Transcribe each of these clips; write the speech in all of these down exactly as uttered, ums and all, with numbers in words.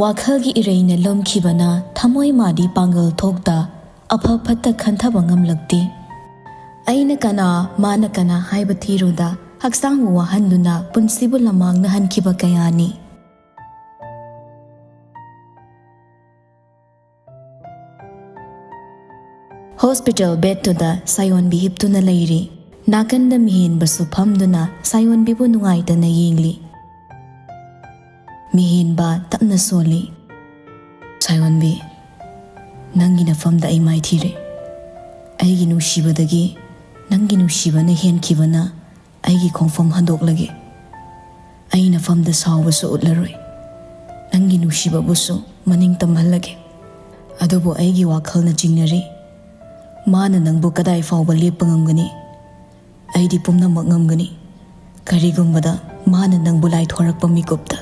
ꯋꯥꯈꯜꯒꯤ ꯏꯔꯩꯅ ꯂꯨꯝꯈꯤꯕꯅ ꯊꯃꯣꯏ ꯃꯥꯗꯤ ꯄꯥꯡꯒꯜ ꯊꯣꯛꯇ, ꯑꯐ ꯐꯠꯇ ꯈꯟꯊꯕ ꯉꯝꯂꯛꯇꯦ꯫ ꯑꯩꯅ ꯀꯅꯥ, ꯃꯥꯅ ꯀꯅꯥ ꯍꯥꯏꯕ ꯊꯤꯔꯨꯗ, ꯍꯛꯆꯥꯡꯕꯨ ꯋꯥꯍꯟꯗꯨꯅ ꯄꯨꯟꯁꯤꯕꯨ ꯂꯃꯥꯡꯅꯍꯟꯈꯤꯕ ꯀꯌꯥꯅꯤ꯫ ꯍꯣꯁꯄꯤꯇꯥꯜ ꯕꯦꯗꯇꯨꯗ ꯁꯥꯌꯣꯟꯕꯤ ꯍꯤꯞꯇꯨꯅ ꯂꯩꯔꯤ꯫ ꯅꯥꯀꯟꯗ ꯃꯤꯍꯦꯟꯕꯁꯨ ꯐꯝꯗꯨꯅ ꯁꯥꯌꯣꯟꯕꯤꯕꯨ ꯅꯨꯡꯉꯥꯏꯇꯅ ꯌꯦꯡꯂꯤ꯫ ꯃꯤꯍꯦꯟꯕ ꯇꯞꯅ ꯁꯣꯜꯂꯤ꯫ "ꯁꯥꯌꯣꯟꯕꯤ, ꯅꯪꯒꯤ ꯅꯐꯝꯗ ꯑꯩ ꯃꯥꯏꯊꯤꯔꯦ꯫ ꯑꯩꯒꯤ ꯅꯨꯡꯁꯤꯕꯗꯒꯤ ꯅꯪꯒꯤ ꯅꯨꯡꯁꯤꯕꯅ ꯍꯦꯟꯈꯤꯕꯅ ꯑꯩꯒꯤ ꯈꯣꯡꯐꯝ ꯍꯟꯗꯣꯛꯂꯒꯦ꯫ ꯑꯩ ꯅꯐꯝꯗ ꯁꯥꯎꯕꯁꯨ ꯎꯠꯂꯔꯣꯏ꯫ ꯅꯪꯒꯤ ꯅꯨꯡꯁꯤꯕꯕꯨꯁꯨ ꯃꯅꯤꯡ ꯇꯝꯍꯜꯂꯒꯦ꯫ ꯑꯗꯨꯕꯨ ꯑꯩꯒꯤ ꯋꯥꯈꯜꯅ ꯆꯤꯡꯅꯔꯤ꯫ ꯃꯥꯅ ꯅꯪꯕꯨ ꯀꯗꯥꯏ ꯐꯥꯎꯕ ꯂꯦꯞꯄ ꯉꯝꯒꯅꯤ? ꯑꯩꯗꯤ ꯄꯨꯝꯅꯃꯛ ꯉꯝꯒꯅꯤ꯫ ꯀꯔꯤꯒꯨꯝꯕꯗ ꯃꯥꯅ ꯅꯪꯕꯨ ꯂꯥꯏꯊꯣꯔꯛꯄ ꯃꯤꯀꯨꯞꯇ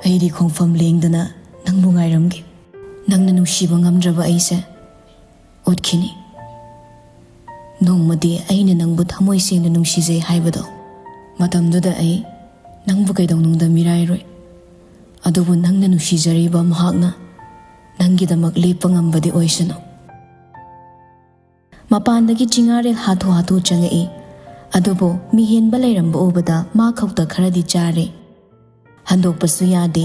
ꯑꯩꯗꯤ ꯈꯣꯡꯐꯝ ꯂꯦꯡꯗꯅ ꯅꯪꯕꯨ ꯉꯥꯏꯔꯝꯒꯦ꯫ ꯅꯪꯅ ꯅꯨꯡꯁꯤꯕ ꯉꯝꯗ꯭ꯔꯕ ꯑꯩꯁꯦ ꯎꯠꯈꯤꯅꯤ꯫ ꯅꯣꯡꯃꯗꯤ ꯑꯩꯅ ꯅꯪꯕꯨ ꯊꯃꯣꯏ ꯁꯦꯡꯅ ꯅꯨꯡꯁꯤꯖꯩ ꯍꯥꯏꯕꯗꯣ꯫ ꯃꯇꯝꯗꯨꯗ ꯑꯩ ꯅꯪꯕꯨ ꯀꯩꯗꯧꯅꯨꯡꯗ ꯃꯤꯔꯥꯏꯔꯣꯏ꯫ ꯑꯗꯨꯕꯨ ꯅꯪꯅ ꯅꯨꯡꯁꯤꯖꯔꯤꯕ ꯃꯍꯥꯛꯅ ꯅꯪꯒꯤꯗꯃꯛ ꯂꯦꯞꯄ ꯉꯝꯕꯗꯤ ꯑꯣꯏꯁꯅꯨ꯫" ꯃꯄꯥꯟꯗꯒꯤ ꯆꯤꯉꯥꯔꯦꯜ ꯍꯥꯊꯨ ꯍꯥꯊꯨ ꯆꯪꯉꯛꯏ꯫ ꯑꯗꯨꯕꯨ ꯃꯤꯍꯦꯟꯕ ꯂꯩꯔꯝꯕ ꯎꯕꯗ ꯃꯥ ꯈꯧꯇ ꯈꯔꯗꯤ ꯆꯥꯔꯦ꯫ ꯍꯟꯗꯣꯛꯄꯁꯨ ꯌꯥꯗꯦ꯫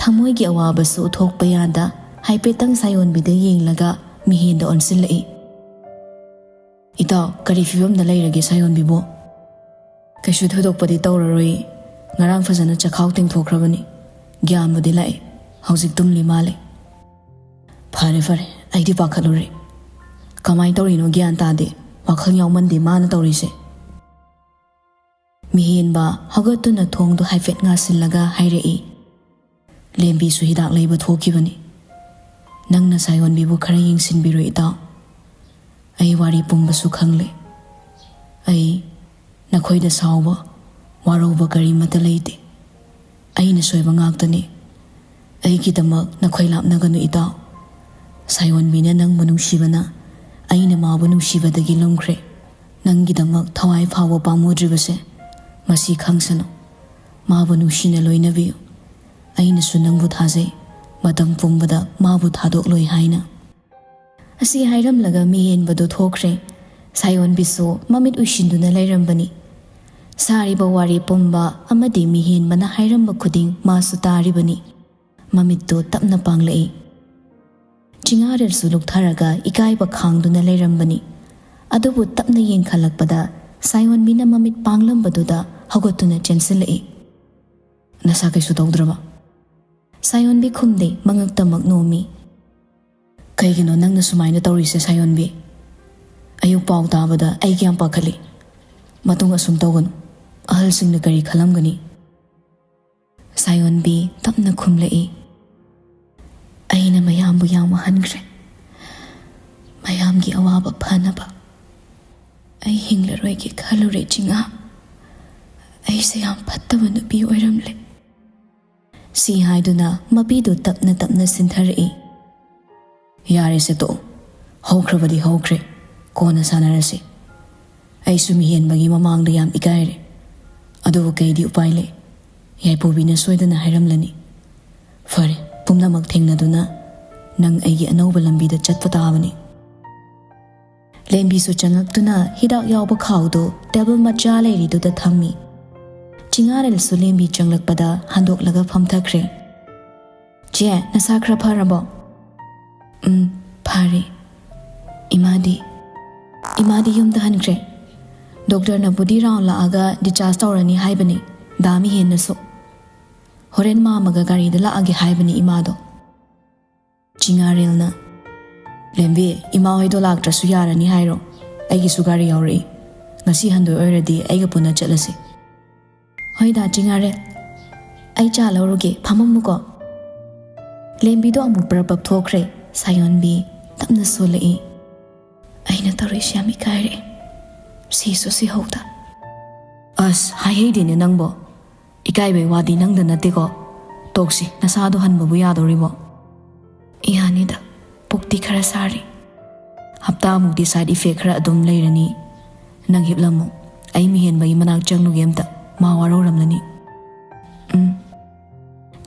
ꯊꯃꯣꯏꯒꯤ ꯑꯋꯥꯕꯁꯨ ꯎꯠꯊꯣꯛꯄ ꯌꯥꯗ ꯍꯥꯏꯐꯦꯠꯇꯪ ꯁꯥꯌꯣꯟꯕꯤꯗ ꯌꯦꯡꯂꯒ ꯃꯤꯍꯦꯟꯗ ꯑꯣꯟꯁꯤꯜꯂꯛꯏ꯫ "ꯏꯇꯥꯎ, ꯀꯔꯤ ꯐꯤꯕꯝꯗ ꯂꯩꯔꯒꯦ ꯁꯥꯌꯣꯟꯕꯤꯕꯨ?" "ꯀꯩꯁꯨ ꯊꯣꯏꯗꯣꯛꯄꯗꯤ ꯇꯧꯔꯔꯣꯏ꯫ ꯉꯔꯥꯡ ꯐꯖꯅ ꯆꯈꯥꯎ ꯇꯦꯡꯊꯣꯛꯈ꯭ꯔꯕꯅꯤ꯫ ꯒ꯭ꯌꯥꯟꯕꯨꯗꯤ ꯂꯥꯛꯑꯦ꯫ ꯍꯧꯖꯤꯛ ꯇꯨꯝꯂꯤ ꯃꯥꯜꯂꯦ꯫" "ꯐꯔꯦ ꯐꯔꯦ, ꯑꯩꯗꯤ ꯄꯥꯈꯠꯂꯨꯔꯦ꯫ ꯀꯃꯥꯏꯅ ꯇꯧꯔꯤꯅꯣ ꯒ꯭ꯌꯥꯟ ꯇꯥꯗꯦ꯫ ꯋꯥꯈꯜ ꯌꯥꯎꯃꯟꯗꯦ ꯃꯥꯅ ꯇꯧꯔꯤꯁꯦ꯫" ꯃꯤꯍꯦꯟꯕ ꯍꯧꯒꯠꯇꯨꯅ ꯊꯣꯡꯗꯨ ꯍꯥꯏꯐꯦꯠ ꯉꯥꯁꯤꯜꯂꯒ ꯍꯥꯏꯔꯛꯏ꯫ "ꯂꯦꯝꯕꯤꯁꯨ ꯍꯤꯗꯥꯛ ꯂꯩꯕ ꯊꯣꯛꯈꯤꯕꯅꯤ꯫ ꯅꯪꯅ ꯁꯥꯌꯣꯟꯕꯤꯕꯨ ꯈꯔ ꯌꯦꯡꯁꯤꯟꯕꯤꯔꯣ ꯏꯇꯥꯎ꯫ ꯑꯩ ꯋꯥꯔꯤ ꯄꯨꯝꯕꯁꯨ ꯈꯪꯂꯦ꯫ ꯑꯩ ꯅꯈꯣꯏꯗ ꯁꯥꯎꯕ, ꯋꯥꯔꯧꯕ ꯀꯔꯤꯃꯠꯇ ꯂꯩꯇꯦ꯫ ꯑꯩꯅ ꯁꯣꯏꯕ ꯉꯥꯛꯇꯅꯤ꯫ ꯑꯩꯒꯤꯗꯃꯛ ꯅꯈꯣꯏ ꯂꯥꯞꯅꯒꯅꯨ ꯏꯇꯥꯎ꯫ ꯁꯥꯌꯣꯟꯕꯤꯅ ꯅꯪꯕꯨ ꯅꯨꯡꯁꯤꯕꯅ ꯑꯩꯅ ꯃꯥꯕꯨ ꯅꯨꯡꯁꯤꯕꯗꯒꯤ ꯂꯨꯝꯈ꯭ꯔꯦ꯫ ꯅꯪꯒꯤꯗꯃꯛ ꯊꯋꯥꯏ ꯐꯥꯎꯕ ꯄꯥꯝꯃꯨꯗ꯭ꯔꯤꯕꯁꯦ ꯃꯁꯤ ꯈꯪꯁꯅꯨ꯫ ꯃꯥꯕꯨ ꯅꯨꯡꯁꯤꯅ ꯂꯣꯏꯅꯕꯤꯌꯨ꯫ ꯑꯩꯅꯁꯨ ꯅꯪꯕꯨ ꯊꯥꯖꯩ꯫ ꯃꯇꯝ ꯄꯨꯝꯕꯗ ꯃꯥꯕꯨ ꯊꯥꯗꯣꯛꯂꯣꯏ ꯍꯥꯏꯅ꯫ ꯑꯁꯤ ꯍꯥꯏꯔꯝꯂꯒ ꯃꯤꯍꯦꯟꯕꯗꯨ ꯊꯣꯛꯈ꯭ꯔꯦ꯫ ꯁꯥꯌꯣꯟꯕꯤꯁꯨ ꯃꯃꯤꯠ ꯎꯏꯁꯤꯟꯗꯨꯅ ꯂꯩꯔꯝꯕꯅꯤ꯫ ꯁꯥꯔꯤꯕ ꯋꯥꯔꯤ ꯄꯨꯝꯕ ꯑꯃꯗꯤ ꯃꯤꯍꯦꯟꯕꯅ ꯍꯥꯏꯔꯝꯕ ꯈꯨꯗꯤꯡ ꯃꯥꯁꯨ ꯇꯥꯔꯤꯕꯅꯤ꯫ ꯃꯃꯤꯠꯇꯨ ꯇꯞꯅ ꯄꯥꯡꯂꯛꯏ꯫ ꯆꯤꯉꯥꯔꯦꯜꯁꯨ ꯂꯨꯛꯊꯔꯒ ꯏꯀꯥꯏꯕ ꯈꯥꯡꯗꯨꯅ ꯂꯩꯔꯝꯕꯅꯤ꯫ ꯑꯗꯨꯕꯨ ꯇꯞꯅ ꯌꯦꯡꯈꯠꯂꯛꯄꯗ ꯁꯥꯌꯣꯟꯕꯤꯅ ꯃꯃꯤꯠ ꯄꯥꯡꯂꯝꯕꯗꯨꯗ ꯍꯧꯒꯠꯇꯨꯅ ꯆꯦꯟꯁꯤꯜꯂꯛꯏ꯫ "ꯅꯁꯥ ꯀꯩꯁꯨ ꯇꯧꯗ꯭ꯔꯕ?" ꯁꯥꯌꯣꯟꯕꯤ ꯈꯨꯝꯗꯦ, ꯃꯉꯛꯇꯃꯛ ꯅꯣꯝꯃꯤ꯫ "ꯀꯩꯒꯤꯅꯣ ꯅꯪꯅ ꯁꯨꯃꯥꯏꯅ ꯇꯧꯔꯤꯁꯦ, ꯁꯥꯌꯣꯟꯕꯤ? ꯑꯌꯨꯛ ꯄꯥꯎ ꯇꯥꯕꯗ ꯑꯩ ꯀꯌꯥꯝ ꯄꯥꯈꯠꯂꯤ꯫ ꯃꯇꯨꯡ ꯑꯁꯨꯝ ꯇꯧꯒꯅꯨ꯫ ꯑꯍꯜꯁꯤꯡꯅ ꯀꯔꯤ ꯈꯜꯂꯝꯒꯅꯤ?" ꯁꯥꯌꯣꯟꯕꯤ ꯇꯞꯅ ꯈꯨꯝꯂꯛꯏ꯫ "ꯑꯩꯅ ꯃꯌꯥꯝꯕꯨ ꯌꯥꯝ ꯋꯥꯍꯟꯈ꯭ꯔꯦ꯫ ꯃꯌꯥꯝꯒꯤ ꯑꯋꯥꯕ ꯐꯅꯕ꯫ ꯑꯩ ꯍꯤꯡꯂꯔꯣꯏꯒꯦ ꯈꯜꯂꯨꯔꯦ, ꯆꯤꯉꯥ꯫ ꯑꯩꯁꯦ ꯌꯥꯝ ꯐꯠꯇꯕ ꯅꯨꯄꯤ ꯑꯣꯏꯔꯝꯂꯦ꯫" ꯁꯤ ꯍꯥꯏꯗꯨꯅ ꯃꯄꯤꯗꯨ ꯇꯞꯅ ꯇꯞꯅ ꯁꯤꯟꯊꯔꯛꯏ꯫ "ꯌꯥꯔꯦꯁꯦ, ꯇꯣꯛꯑꯣ꯫ ꯍꯧꯈ꯭ꯔꯕꯗꯤ ꯍꯧꯈ꯭ꯔꯦ꯫ ꯀꯣꯟꯅ ꯁꯥꯟꯅꯔꯁꯤ꯫ ꯑꯩꯁꯨ ꯃꯤꯍꯦꯟꯕꯒꯤ ꯃꯃꯥꯡꯗ ꯌꯥꯝ ꯏꯀꯥꯏꯔꯦ꯫ ꯑꯗꯨꯕꯨ ꯀꯩꯗꯤ ꯎꯄꯥꯏ ꯂꯩ? ꯌꯥꯏꯄꯨꯕꯤꯅ ꯁꯣꯏꯗꯅ ꯍꯥꯏꯔꯝꯂꯅꯤ꯫ ꯐꯔꯦ, ꯄꯨꯝꯅꯃꯛ ꯊꯦꯡꯅꯗꯨꯅ ꯅꯪ ꯑꯩꯒꯤ ꯑꯅꯧꯕ ꯂꯝꯕꯤꯗ ꯆꯠꯄ ꯇꯥꯕꯅꯤ꯫" ꯂꯦꯝꯕꯤꯁꯨ ꯆꯪꯉꯛꯇꯨꯅ ꯍꯤꯗꯥꯛ ꯌꯥꯎꯕ ꯈꯥꯎꯗꯨ ꯇꯦꯕꯜ ꯃꯆꯥ ꯂꯩꯔꯤꯗꯨꯗ ꯊꯝꯃꯤ꯫ ꯆꯤꯉꯥꯔꯦꯜꯁꯨ ꯂꯦꯝꯕꯤ ꯆꯪꯂꯛꯄꯗ ꯍꯟꯗꯣꯛꯂꯒ ꯐꯝꯊꯈ꯭ꯔꯦ꯫ "ꯆꯦ, ꯅꯁꯥ ꯈꯔ ꯐꯔꯕꯣ?" "ꯎꯝ, ꯐꯔꯦ꯫" "ꯏꯃꯥꯗꯤ?" "ꯏꯃꯥꯗꯤ ꯌꯨꯝꯗ ꯍꯟꯈ꯭ꯔꯦ꯫ ꯗꯣꯛꯇꯔꯅꯕꯨꯗꯤ ꯔꯥꯎꯟ ꯂꯥꯛꯑꯒ ꯗꯤꯆꯥꯔꯖ ꯇꯧꯔꯅꯤ ꯍꯥꯏꯕꯅꯤ, ꯗꯥ ꯃꯤꯍꯦꯟꯅꯁꯨ꯫ ꯍꯣꯔꯦꯟ ꯃꯥꯝꯃꯒ ꯒꯥꯔꯤꯗ ꯂꯥꯛꯑꯒꯦ ꯍꯥꯏꯕꯅꯤ ꯏꯃꯥꯗꯣ꯫" ꯆꯤꯉꯥꯔꯦꯜꯅ, "ꯂꯦꯝꯕꯤ, ꯏꯃꯥ ꯍꯣꯏꯗꯣ ꯂꯥꯛꯇ꯭ꯔꯁꯨ ꯌꯥꯔꯅꯤ ꯍꯥꯏꯔꯣ꯫ ꯑꯩꯒꯤꯁꯨ ꯒꯥꯔꯤ ꯌꯥꯎꯔꯛꯏ꯫ ꯉꯁꯤ ꯍꯟꯗꯣꯏ ꯑꯣꯏꯔꯗꯤ ꯑꯩꯒ ꯄꯨꯟꯅ ꯆꯠꯂꯁꯤ꯫" "ꯍꯣꯏ ꯗꯥ ꯆꯤꯉꯥꯔꯦꯜ, ꯑꯩ ꯆꯥ ꯂꯧꯔꯨꯒꯦ, ꯐꯝꯃꯝꯃꯨꯀꯣ꯫" ꯂꯦꯝꯕꯤꯗꯣ ꯑꯃꯨꯛ ꯄ꯭ꯔꯞ ꯄ꯭ꯔꯞ ꯊꯣꯛꯈ꯭ꯔꯦ꯫ ꯁꯥꯌꯣꯟꯕꯤ ꯇꯞꯅ ꯁꯣꯜꯂꯛꯏ꯫ "ꯑꯩꯅ ꯇꯧꯔꯤꯁꯤ ꯌꯥꯝ ꯏꯀꯥꯏꯔꯦ꯫ ꯁꯤꯁꯨ ꯁꯤꯍꯧꯗ꯫" "ꯑꯁ, ꯍꯥꯏꯍꯩꯗꯦꯅꯦ ꯅꯪꯕꯣ꯫ ꯏꯀꯥꯏꯕꯩ ꯋꯥꯗꯤ ꯅꯪꯗ ꯅꯠꯇꯦꯀꯣ꯫ ꯇꯣꯛꯁꯤ, ꯅꯁꯥꯗꯣ ꯍꯟꯕꯕꯨ ꯌꯥꯗꯧꯔꯤꯕꯣ?" "ꯌꯥꯅꯤꯗ, ꯄꯨꯛꯇꯤ ꯈꯔ ꯁꯥꯔꯤ꯫" "ꯍꯞꯇꯥꯃꯨꯛꯇꯤ ꯁꯥꯏꯗ ꯏꯐꯦꯛ ꯈꯔ ꯑꯗꯨꯝ ꯂꯩꯔꯅꯤ꯫ ꯅꯪ ꯍꯤꯞꯂꯝꯃꯨ, ꯑꯩ ꯃꯤꯍꯦꯟꯕꯒꯤ ꯃꯅꯥꯛ ꯆꯪꯂꯨꯒꯦ ꯑꯝꯇ, ꯃꯥ ꯋꯥꯔꯧꯔꯝꯂꯅꯤ꯫" "ꯎꯝ꯫"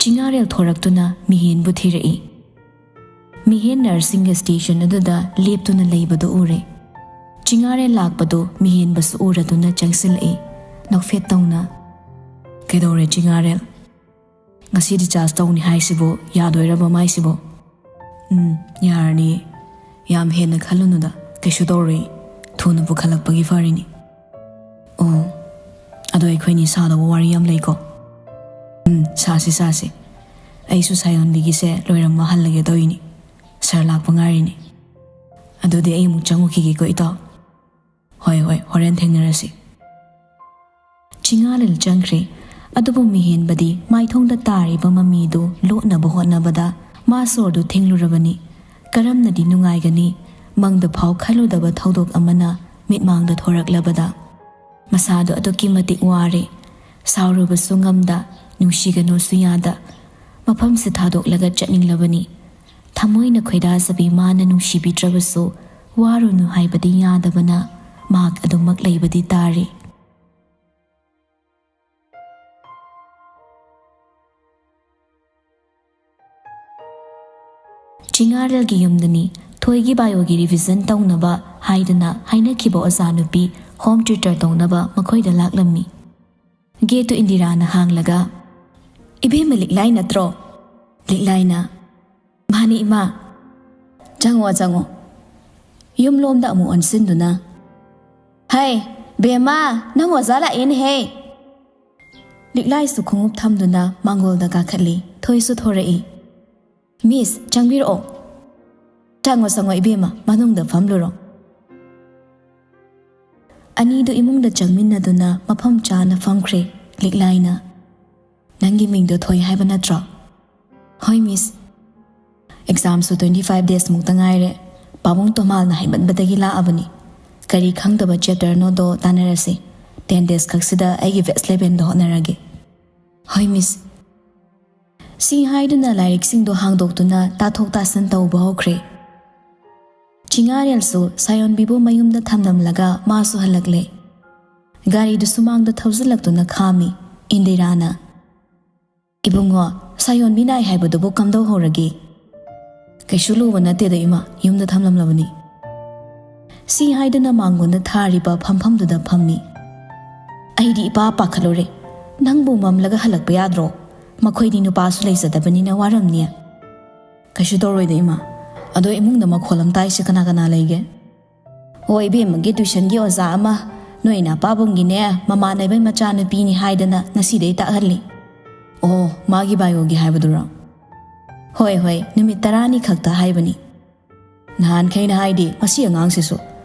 ꯆꯤꯉꯥꯔꯦꯜ ꯊꯣꯔꯛꯇꯨꯅ ꯃꯤꯍꯦꯟꯕꯨ ꯊꯤꯔꯛꯏ꯫ ꯃꯤꯍꯦꯟ ꯅꯔꯁꯤꯡꯒ ꯁ꯭ꯇꯦꯁꯟ ꯑꯗꯨꯗ ꯂꯦꯞꯇꯨꯅ ꯂꯩꯕꯗꯨ ꯎꯔꯦ꯫ ꯆꯤꯉꯥꯔꯦꯜ ꯂꯥꯛꯄꯗꯨ ꯃꯤꯍꯦꯟꯕꯁꯨ ꯎꯔꯗꯨꯅ ꯆꯪꯁꯤꯜꯂꯛꯏ꯫ ꯅꯣꯛꯐꯦꯠ ꯇꯧꯅ, "ꯀꯩꯗꯧꯔꯦ ꯆꯤꯉꯥꯔꯦꯜ? ꯉꯁꯤ ꯗꯤꯆꯥꯔꯖ ꯇꯧꯅꯤ ꯍꯥꯏꯁꯤꯕꯨ ꯌꯥꯗꯣꯏꯔꯕ ꯃꯥꯏꯁꯤꯕꯣ?" "ꯎꯝ, ꯌꯥꯔꯅꯤ꯫ ꯌꯥꯝ ꯍꯦꯟꯅ ꯈꯜꯂꯨꯅꯨꯗ, ꯀꯩꯁꯨ ꯇꯧꯔꯣꯏ꯫ ꯊꯨꯅ ꯄꯨꯈꯠꯂꯛꯄꯒꯤ ꯐꯔꯤꯅꯤ꯫" "ꯑꯣ, ꯑꯗꯣ ꯑꯩꯈꯣꯏꯅꯤ ꯁꯥꯗꯧꯕ ꯋꯥꯔꯤ ꯌꯥꯝ ꯂꯩꯀꯣ?" "ꯎꯝ, ꯁꯥꯁꯤ, ꯁꯥꯁꯤ꯫ ꯑꯩꯁꯨ ꯁꯥꯌꯣꯟꯕꯤꯒꯤꯁꯦ ꯂꯣꯏꯔꯝꯃ ꯍꯜꯂꯒꯦ ꯇꯧꯔꯤꯅꯤ꯫ ꯁꯥꯔ ꯂꯥꯛꯄ ꯉꯥꯏꯔꯤꯅꯤ꯫ ꯑꯗꯨꯗꯤ ꯑꯩ ꯑꯃꯨꯛ ꯆꯪꯉꯨꯈꯤꯒꯦꯀꯣ, ꯏꯇꯥꯎ꯫" "ꯍꯣꯏ, ꯍꯣꯏ, ꯍꯣꯔꯦꯟ ꯊꯦꯡꯅꯔꯁꯤ꯫" ꯆꯤꯉꯥꯔꯦꯜ ꯆꯪꯈ꯭ꯔꯦ꯫ ꯑꯗꯨꯕꯨ ꯃꯤꯍꯦꯟꯕꯗꯤ ꯃꯥꯏꯊꯣꯡꯗ ꯇꯥꯔꯤꯕ ꯃꯃꯤꯗꯨ ꯂꯣꯠꯅꯕ ꯍꯣꯠꯅꯕꯗ ꯃꯥ ꯁꯣꯔꯗꯨ ꯊꯤꯡꯂꯨꯔꯕꯅꯤ꯫ ꯀꯔꯝꯅꯗꯤ ꯅꯨꯡꯉꯥꯏꯒꯅꯤ? ꯃꯪꯗ ꯐꯥꯎ ꯈꯜꯂꯨꯗꯕ ꯊꯧꯗꯣꯛ ꯑꯃꯅ ꯃꯤꯠꯃꯥꯡꯗ ꯊꯣꯔꯛꯂꯕꯗ꯫ ꯃꯁꯥꯗꯨ ꯑꯗꯨꯛꯀꯤ ꯃꯇꯤꯛ ꯋꯥꯔꯦ꯫ ꯁꯥꯎꯔꯨꯕꯁꯨ ꯉꯝꯗ, ꯅꯨꯡꯁꯤꯒꯅꯨꯁꯨ ꯌꯥꯗ꯫ ꯃꯐꯝꯁꯤ ꯊꯥꯗꯣꯛꯂꯒ ꯆꯠꯅꯤꯡꯂꯕꯅꯤ꯫ ꯊꯃꯣꯏꯅ ꯈꯣꯏꯗꯥꯖꯕꯤ ꯃꯥꯅ ꯅꯨꯡꯁꯤꯕꯤꯗ꯭ꯔꯕꯁꯨ, ꯋꯥꯔꯨꯅꯨ ꯍꯥꯏꯕꯗꯤ ꯌꯥꯗꯕꯅ ꯃꯍꯥꯛ ꯑꯗꯨꯃꯛ ꯂꯩꯕꯗꯤ ꯇꯥꯔꯤ꯫ ꯆꯤꯉꯥꯔꯦꯜꯒꯤ ꯌꯨꯝꯗꯅꯤ꯫ ꯊꯣꯏꯒꯤ ꯕꯥꯏꯑꯣꯒꯤ ꯔꯤꯚꯤꯖꯟ ꯇꯧꯅꯕ ꯍꯥꯏꯗꯨꯅ ꯍꯥꯏꯅꯈꯤꯕ ꯑꯣꯖꯥ ꯅꯨꯄꯤ ꯍꯣꯝ ꯇ꯭ꯌꯨꯇꯔ ꯇꯧꯅꯕ ꯃꯈꯣꯏꯗ ꯂꯥꯛꯂꯝꯃꯤ꯫ ꯒꯦꯠꯇꯨ ꯏꯟꯗꯤꯔꯥꯅ ꯍꯥꯡꯂꯒ, "ꯏꯕꯦꯝꯃ ꯂꯤꯛꯂꯥꯏ ꯅꯠꯇ꯭ꯔꯣ?" ꯂꯤꯛꯂꯥꯏꯅ, "ꯃꯥꯅꯤ ꯏꯃꯥ꯫ ꯆꯪꯉꯣ, ꯆꯪꯉꯣ꯫" ꯌꯨꯝꯂꯣꯝꯗ ꯑꯃꯨꯛ ꯑꯣꯟꯁꯤꯟꯗꯨꯅ, "ꯍꯩ, ꯕꯦꯝꯃ, ꯅꯪ ꯑꯣꯖꯥ ꯂꯥꯛꯑꯦꯅꯦꯍꯦ!" ꯂꯤꯛꯂꯥꯏꯁꯨ ꯈꯣꯡꯎꯞ ꯊꯝꯗꯨꯅ ꯃꯥꯡꯒꯣꯜꯗ ꯀꯥꯈꯠꯂꯤ꯫ ꯊꯣꯏꯁꯨ ꯊꯣꯔꯛꯏ꯫ "ꯃꯤꯁ, ꯆꯪꯕꯤꯔꯛꯑꯣ꯫" "ꯆꯪꯉꯣ, ꯆꯪꯉꯣ ꯏꯕꯦꯝꯃ, ꯃꯅꯨꯡꯗ ꯐꯝꯂꯨꯔꯣ꯫" ꯑꯅꯤꯗꯨ ꯏꯃꯨꯡꯗ ꯆꯪꯃꯤꯟꯅꯗꯨꯅ ꯃꯐꯝ ꯆꯥꯅ ꯐꯝꯈ꯭ꯔꯦ꯫ ꯂꯤꯛꯂꯥꯏꯅ, "ꯅꯪꯒꯤ ꯃꯤꯡꯗꯣ ꯊꯣꯏ ꯍꯥꯏꯕ ꯅꯠꯇ꯭ꯔꯣ?" "ꯍꯣꯏ ꯃꯤꯁ꯫" "ꯑꯦꯛꯖꯥꯝꯁꯨ twenty five days ꯃꯨꯛꯇ ꯉꯥꯏꯔꯦ꯫ ꯄꯥꯕꯨꯡ ꯇꯣꯃꯥꯜꯅ ꯍꯥꯏꯃꯟꯕꯗꯒꯤ ꯂꯥꯛꯑꯕꯅꯤ꯫ ꯀꯔꯤ ꯈꯪꯗꯕ ꯆꯦꯞꯇꯔꯅꯣꯗꯣ ꯇꯥꯟꯅꯔꯁꯤ꯫ Ten days ꯈꯛꯁꯤꯗ ꯑꯩꯒꯤ best elevenꯗ ꯍꯣꯠꯅꯔꯒꯦ꯫" "ꯍꯣꯏ ꯃꯤꯁ꯫" ꯁꯤ ꯍꯥꯏꯗꯨꯅ ꯂꯥꯏꯔꯤꯛꯁꯤꯡꯗꯣ ꯍꯥꯡꯗꯣꯛꯇꯨꯅ ꯇꯥꯊꯣꯛ ꯇꯥꯁꯤꯟ ꯇꯧꯕ ꯍꯧꯈ꯭ꯔꯦ꯫ ꯆꯤꯉꯥꯔꯦꯜꯁꯨ ꯁꯥꯌꯣꯟꯕꯤꯕꯨ ꯃꯌꯨꯝꯗ ꯊꯝꯂꯝꯂꯒ ꯃꯥꯁꯨ ꯍꯜꯂꯛꯂꯦ꯫ ꯒꯥꯔꯤꯗꯨ ꯁꯨꯃꯥꯡꯗ ꯊꯧꯖꯤꯜꯂꯛꯇꯨꯅ ꯈꯥꯝꯃꯤ꯫ ꯏꯟꯗꯤꯔꯥꯅ, "ꯏꯕꯨꯡꯉꯣ, "ꯁꯥꯌꯣꯟꯕꯤ ꯅꯥꯏ ꯍꯥꯏꯕꯗꯨꯕꯨ ꯀꯝꯗꯧꯍꯧꯔꯒꯦ?" "ꯀꯩꯁꯨ ꯂꯨꯕ ꯅꯠꯇꯦꯗ ꯏꯃꯥ, ꯌꯨꯝꯗ ꯊꯝꯂꯝꯂꯕꯅꯤ"꯫ ꯁꯤ ꯍꯥꯏꯗꯨꯅ ꯃꯥꯡꯒꯣꯟꯗ ꯊꯥꯔꯤꯕ ꯐꯝꯐꯝꯗꯨꯗ ꯐꯝꯃꯤ꯫ ꯑꯩꯗꯤ ꯏꯄꯥ ꯄꯥꯈꯠꯂꯨꯔꯦ꯫ "ꯅꯪꯕꯨ ꯃꯝꯂꯒ ꯍꯜꯂꯛꯄ ꯌꯥꯗ꯭ꯔꯣ? ꯃꯈꯣꯏꯗꯤ ꯅꯨꯄꯥꯁꯨ ꯂꯩꯖꯗꯕꯅꯤꯅ ꯋꯥꯔꯝꯅꯤ"꯫ "ꯀꯩꯁꯨ ꯇꯧꯔꯣꯏꯗ ꯏꯃꯥ꯫ ꯑꯗꯣ ꯏꯃꯨꯡꯗ ꯃꯈꯣꯜ ꯑꯃ ꯇꯥꯏꯁꯦ ꯀꯅꯥ ꯀꯅꯥ ꯂꯩꯒꯦ?" "ꯑꯣ, ꯏꯕꯦꯝꯃꯒꯤ ꯇ꯭ꯌꯨꯁꯟꯒꯤ ꯑꯣꯖꯥ ꯑꯃ, ꯅꯣꯏ ꯏꯅꯥ ꯄꯥꯕꯨꯡꯒꯤꯅꯦ, ꯃꯃꯥꯟꯅꯕꯩ ꯃꯆꯥꯅꯨꯄꯤꯅꯤ ꯍꯥꯏꯗꯅ ꯉꯁꯤꯗꯩ ꯇꯥꯛꯍꯜꯂꯤ"꯫ "ꯑꯣ, ꯃꯥꯒꯤ ꯕꯥꯏꯑꯣꯒꯤ ꯍꯥꯏꯕꯗꯨꯔꯣ?" "ꯍꯣꯏ, ꯍꯣꯏ, ꯅꯨꯃꯤꯠ ꯇꯔꯥꯅꯤ ꯈꯛꯇ ꯍꯥꯏꯕꯅꯤ"꯫ "ꯅꯍꯥꯟꯈꯩꯅ ꯍꯥꯏꯗꯤ ꯃꯁꯤ ꯑꯉꯥꯡꯁꯤꯁꯨ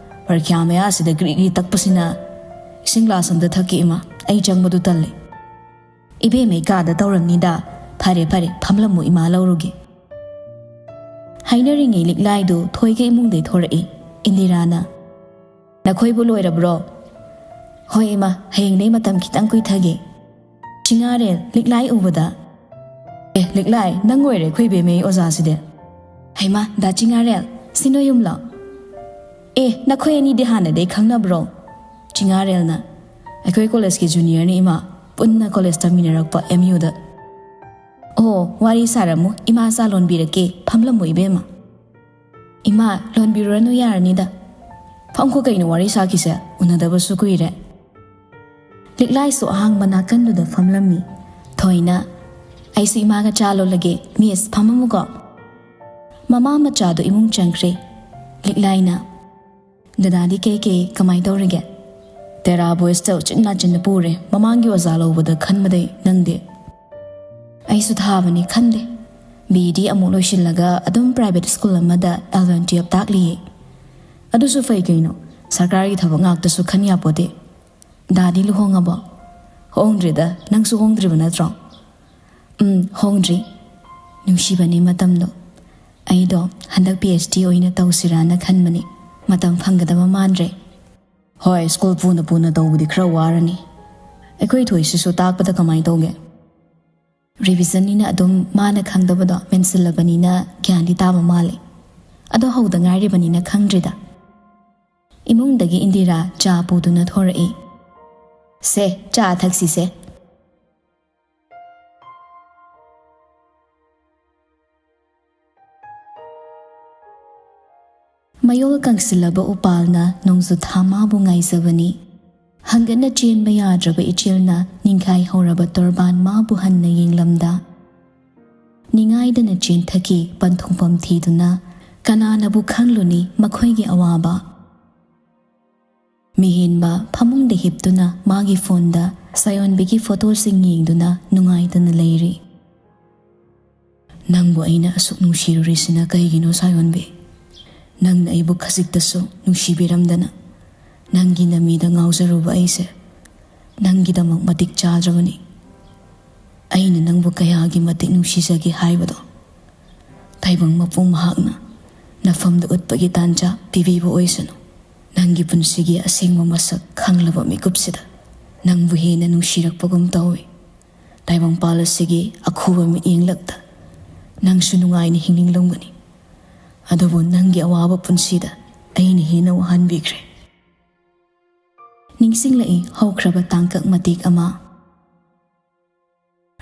ꯄꯔꯤꯈ꯭ꯌꯥ ꯃꯌꯥꯁꯤꯗ ꯒ꯭ꯔꯤ ꯒ꯭ꯔꯤ ꯇꯛꯄꯁꯤꯅ ꯏꯁꯤꯡ ꯒ꯭ꯂꯥꯁ ꯑꯝꯇ ꯊꯛꯀꯦ ꯏꯃꯥ, ꯑꯩ ꯆꯪꯕꯗꯨ ꯇꯜꯂꯦ"꯫ "ꯏꯕꯦꯝꯃꯩ ꯀꯥꯗ ꯇꯧꯔꯝꯅꯤꯗ꯫ ꯐꯔꯦ, ꯐꯔꯦ, ꯐꯝꯂꯝꯃꯨ, ꯏꯃꯥ ꯂꯧꯔꯨꯒꯦ"꯫ ꯍꯥꯏꯅꯔꯤꯉꯩ ꯂꯤꯛꯂꯥꯏꯗꯨ ꯊꯣꯏꯒ ꯏꯃꯨꯡꯗꯩ ꯊꯣꯔꯛꯏ꯫ ꯏꯟꯗꯤꯔꯥꯅ, "ꯅꯈꯣꯏꯕꯨ ꯂꯣꯏꯔꯕ꯭ꯔꯣ?" "ꯍꯣꯏ ꯏꯃꯥ, ꯍꯌꯦꯡꯗꯩ ꯃꯇꯝ ꯈꯤꯇꯪ ꯀꯨꯏꯊꯒꯦ"꯫ ꯆꯤꯉꯥꯔꯦꯜ ꯂꯤꯛꯂꯥꯏ ꯎꯕꯗ, "ꯑꯦ ꯂꯤꯛꯂꯥꯏ, ꯅꯪ ꯑꯣꯏꯔꯦ ꯑꯩꯈꯣꯏ ꯏꯕꯦꯝꯃꯩ ꯑꯣꯖꯥꯁꯤꯗꯤ"꯫ "ꯍꯩꯃꯥ, ꯗꯥ ꯆꯤꯉꯥꯔꯦꯜ, ꯁꯤ ꯅꯣꯏ ꯌꯨꯝꯂꯣ?" "ꯑꯦ, ꯅꯈꯣꯏ ꯑꯅꯤꯗꯤ ꯍꯥꯟꯅꯗꯩ ꯈꯪꯅꯕ꯭ꯔꯣ?" ꯆꯤꯉꯥꯔꯦꯜꯅ, "ꯑꯩꯈꯣꯏ ꯀꯣꯂꯦꯖꯀꯤ ꯖꯨꯅꯤꯌꯔꯅꯤ ꯏꯃꯥ, ꯄꯨꯟꯅ ꯀꯣꯂꯦꯖ ꯇꯝꯃꯤꯟꯅꯔꯛꯄ ꯑꯦꯝ ꯌꯨꯗ"꯫ "ꯑꯣ, ꯋꯥꯔꯤ ꯁꯥꯔꯝꯃꯨ, ꯏꯃꯥ ꯆꯥ ꯂꯣꯟꯕꯤꯔꯛꯀꯦ, ꯐꯝꯂꯝꯃꯨ ꯏꯕꯦꯝꯃ"꯫ "ꯏꯃꯥ, ꯂꯣꯟꯕꯤꯔꯨꯔꯅꯨ, ꯌꯥꯔꯅꯤꯗ꯫ ꯐꯝꯈꯣ ꯀꯩꯅꯣ, ꯋꯥꯔꯤ ꯁꯥꯈꯤꯁꯦ, ꯎꯅꯗꯕꯁꯨ ꯀꯨꯏꯔꯦ"꯫ ꯂꯤꯛꯂꯥꯏꯁꯨ ꯑꯍꯥꯡꯕ ꯅꯥꯀꯟꯗꯨꯗ ꯐꯝꯂꯝꯃꯤ꯫ ꯊꯣꯏꯅ, "ꯑꯩꯁꯨ ꯏꯃꯥꯒ ꯆꯥ ꯂꯣꯜꯂꯒꯦ, ꯃꯤꯁ, ꯐꯝꯃꯝꯃꯨꯀꯣ"꯫ ꯃꯃꯥ ꯃꯆꯥꯗꯣ ꯏꯃꯨꯡ ꯆꯪꯈ꯭ꯔꯦ꯫ ꯂꯤꯛꯂꯥꯏꯅ, "ꯗꯗꯥꯗꯤ ꯀꯩ ꯀꯩ ꯀꯃꯥꯏ ꯇꯧꯔꯤꯒꯦ? ꯇꯦꯔꯥ ꯕꯣꯏꯁꯇ ꯎꯆꯤꯟ ꯅꯥꯆꯤꯟꯅ ꯄꯨꯔꯦ, ꯃꯃꯥꯡꯒꯤ ꯑꯣꯖꯥ ꯂꯧꯕꯗ ꯈꯟꯕꯗꯩ꯫ ꯅꯪꯗꯤ?" "ꯑꯩꯁꯨ ꯊꯥꯕꯅꯤ, ꯈꯟꯗꯦ꯫ ꯕꯤ ꯏ ꯗꯤ ꯑꯃꯨꯛ ꯂꯣꯏꯁꯤꯜꯂꯒ ꯑꯗꯨꯝ ꯄ꯭ꯔꯥꯏꯚꯦꯠ ꯁ꯭ꯀꯨꯜ ꯑꯃꯗ ꯑꯦꯂꯚꯦꯟ ꯇꯨꯌꯦꯜꯞ ꯇꯥꯛꯂꯤꯌꯦ"꯫ "ꯑꯗꯨꯁꯨ ꯐꯩ ꯀꯩꯅꯣ, ꯁꯔꯀꯥꯔꯒꯤ ꯊꯕꯛ ꯉꯥꯛꯇꯁꯨ ꯈꯟ ꯌꯥꯄꯣꯠꯇꯦ"꯫ "ꯗꯥꯗꯤ ꯂꯨꯍꯣꯡꯉꯕꯣ?" "ꯍꯣꯡꯗ꯭ꯔꯤꯗ, ꯅꯪꯁꯨ ꯍꯣꯡꯗ꯭ꯔꯤꯕ ꯅꯠꯇ꯭ꯔꯣ?" "ꯎꯝ, ꯍꯣꯡꯗ꯭ꯔꯤ"꯫ ꯅꯨꯡꯁꯤꯕꯅꯤ ꯃꯇꯝꯗꯣ꯫ ꯑꯩꯗꯣ ꯍꯟꯗꯛ ꯄꯤ ꯑꯩꯆ ꯗꯤ ꯑꯣꯏꯅ ꯇꯧꯁꯤꯔꯥꯅ ꯈꯟꯕꯅꯤ꯫ ꯃꯇꯝ ꯐꯪꯒꯗꯕ ꯃꯥꯟꯗ꯭ꯔꯦ꯫ "ꯍꯣꯏ, ꯁ꯭ꯀꯨꯜ ꯄꯨꯅ ꯄꯨꯅ ꯇꯧꯕꯗꯤ ꯈꯔ ꯋꯥꯔꯅꯤ꯫ ꯑꯩꯈꯣꯏ ꯊꯣꯏꯁꯤꯁꯨ ꯇꯥꯛꯄꯗ ꯀꯃꯥꯏ ꯇꯧꯒꯦ?" "ꯔꯤꯚꯤꯖꯟꯅꯤꯅ ꯑꯗꯨꯝ ꯃꯥꯅ ꯈꯪꯗꯕꯗꯣ ꯃꯦꯟꯁꯤꯜꯂꯕꯅꯤꯅ ꯒ꯭ꯌꯥꯟꯗꯤ ꯇꯥꯕ ꯃꯥꯜꯂꯦ꯫ ꯑꯗꯣ ꯍꯧꯗ ꯉꯥꯏꯔꯤꯕꯅꯤꯅ ꯈꯪꯗ꯭ꯔꯤꯗ"꯫ ꯏꯃꯨꯡꯗꯒꯤ ꯏꯟꯗꯤꯔꯥ ꯆꯥ ꯄꯨꯗꯨꯅ ꯊꯣꯔꯛꯏ꯫ "ꯁꯦ, ꯆꯥ ꯊꯛꯁꯤꯁꯦ"꯫ ꯃꯌꯣꯜ ꯀꯪꯁꯤꯜꯂꯕ ꯎꯄꯥꯜꯅ ꯅꯣꯡꯖꯨ ꯊꯥ ꯃꯥꯕꯨ ꯉꯥꯏꯖꯕꯅꯤ꯫ ꯍꯪꯒꯠꯅ ꯆꯦꯟꯕ ꯌꯥꯗ꯭ꯔꯕ ꯏꯆꯦꯜꯅ ꯅꯤꯡꯈꯥꯏ ꯍꯧꯔꯕ ꯇꯣꯔꯕꯥꯟ ꯃꯥꯕꯨ ꯍꯟꯅ ꯌꯦꯡꯂꯝꯗ, ꯅꯤꯡꯉꯥꯏꯗꯅ ꯆꯦꯟꯊꯈꯤ ꯄꯟꯊꯨꯡꯐꯝ ꯊꯤꯗꯨꯅ꯫ ꯀꯅꯥꯅꯕꯨ ꯈꯪꯂꯨꯅꯤ ꯃꯈꯣꯏꯒꯤ ꯑꯋꯥꯕ? ꯃꯤꯍꯦꯟꯕ ꯐꯃꯨꯡꯗ ꯍꯤꯞꯇꯨꯅ ꯃꯥꯒꯤ ꯐꯣꯟꯗ ꯁꯥꯌꯣꯟꯕꯤꯒꯤ ꯐꯣꯇꯣꯁꯤꯡ ꯌꯦꯡꯗꯨꯅ ꯅꯨꯡꯉꯥꯏꯇꯅ ꯂꯩꯔꯤ꯫ "ꯅꯪꯕꯨ ꯑꯩꯅ ꯑꯁꯨꯛ ꯅꯨꯡꯁꯤꯔꯨꯔꯤꯁꯤꯅ ꯀꯩꯒꯤꯅꯣ, ꯁꯥꯌꯣꯟꯕꯤ? ꯅꯪꯅ ꯑꯩꯕꯨ ꯈꯖꯤꯛꯇꯁꯨ ꯅꯨꯡꯁꯤꯕꯤꯔꯝꯗꯅ, ꯅꯪꯒꯤ ꯅꯃꯤꯗ ꯉꯥꯎꯖꯔꯨꯕ ꯑꯩꯁꯦ ꯅꯪꯒꯤꯗꯃꯛ ꯃꯇꯤꯛ ꯆꯥꯗ꯭ꯔꯕꯅꯤ꯫ ꯑꯩꯅ ꯅꯪꯕꯨ ꯀꯌꯥꯒꯤ ꯃꯇꯤꯛ ꯅꯨꯡꯁꯤꯖꯒꯦ ꯍꯥꯏꯕꯗꯣ ꯇꯥꯏꯕꯪ ꯃꯄꯨ ꯃꯍꯥꯛꯅ ꯅꯐꯝꯗ ꯎꯠꯄꯒꯤ ꯇꯥꯟꯖꯥ ꯄꯤꯕꯤꯕ ꯑꯣꯏꯁꯅꯨ꯫ ꯅꯪꯒꯤ ꯄꯨꯟꯁꯤꯒꯤ ꯑꯁꯦꯡꯕ ꯃꯁꯛ ꯈꯪꯂꯕ ꯃꯤꯀꯨꯞꯁꯤꯗ ꯅꯪꯕꯨ ꯍꯦꯟꯅ ꯅꯨꯡꯁꯤꯔꯛꯄꯒꯨꯝ ꯇꯧꯏ꯫ ꯇꯥꯏꯕꯪꯄꯥꯜ ꯑꯁꯤꯒꯤ ꯑꯈꯨꯕ ꯃꯤꯠꯌꯦꯡꯂꯛꯇ ꯅꯪꯁꯨ ꯅꯨꯡꯉꯥꯏꯅ ꯍꯤꯡꯅꯤꯡꯂꯝꯒꯅꯤ꯫ ꯑꯗꯨꯕꯨ ꯅꯪꯒꯤ ꯑꯋꯥꯕ ꯄꯨꯟꯁꯤꯗ ꯑꯩꯅ ꯍꯦꯟꯅ ꯋꯥꯍꯟꯕꯤꯈ꯭ꯔꯦ"꯫ ꯅꯤꯡꯁꯤꯡꯂꯛꯏ ꯍꯧꯈ꯭ꯔꯕ ꯇꯥꯡꯀꯛ ꯃꯇꯦꯛ ꯑꯃ꯫